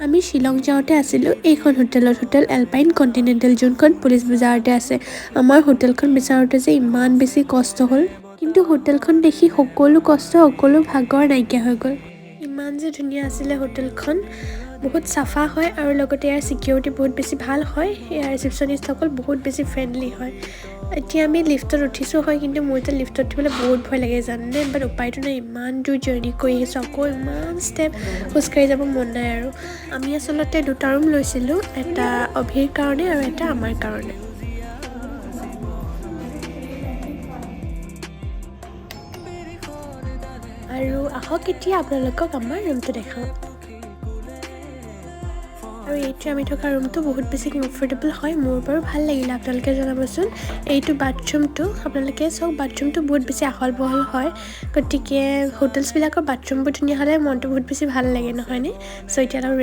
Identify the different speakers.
Speaker 1: আমি শ্বিলং যাওঁতে আছিলোঁ এইখন হোটেলত, হোটেল এলপাইন কণ্টিনেণ্টেল, যোনখন পুলিচ বজাৰতে আছে। আমাৰ হোটেলখন বিচাৰোঁতে যে ইমান বেছি কষ্ট হ'ল, কিন্তু হোটেলখন দেখি সকলো কষ্ট, সকলো ভাগৰ নাইকিয়া হৈ গ'ল। ইমান যে ধুনীয়া আছিলে হোটেলখন, বহুত চাফা হয় আৰু লগতে ইয়াৰ ছিকিউৰিটি বহুত বেছি ভাল হয়। ইয়াৰ ৰিচিপশ্যনিষ্টসকল বহুত বেছি ফ্ৰেণ্ডলি হয়। এতিয়া আমি লিফ্টত উঠিছোঁ হয়, কিন্তু মোৰ এতিয়া লিফ্টত উঠিবলৈ বহুত ভয় লাগে, জানেনে? বাট উপায়টো নাই, ইমান দূৰ জাৰ্ণি কৰি আহিছোঁ, আকৌ ইমান ষ্টেপ খোজকাঢ়ি যাব মন নাই। আৰু আমি আচলতে দুটা ৰুম লৈছিলোঁ, এটা অভিৰ কাৰণে আৰু এটা আমাৰ কাৰণে। আৰু আহক, এতিয়া আপোনালোকক আমাৰ ৰুমটো দেখাওঁ। আৰু এইটো আমি থকা ৰুমটো বহুত বেছি কমফৰ্টেবল হয়। মোৰ বাৰু ভাল লাগিলে, আপোনালোকে জনাবচোন। এইটো বাথৰুমটো আপোনালোকে চাওক, বাথৰুমটো বহুত বেছি আহল বহল হয়। গতিকে হোটেলছবিলাকৰ বাথৰুমবোৰ ধুনীয়া হ'লে মনটো বহুত বেছি ভাল লাগে, নহয়নে? চ' এতিয়া অলপ ৰেষ্ট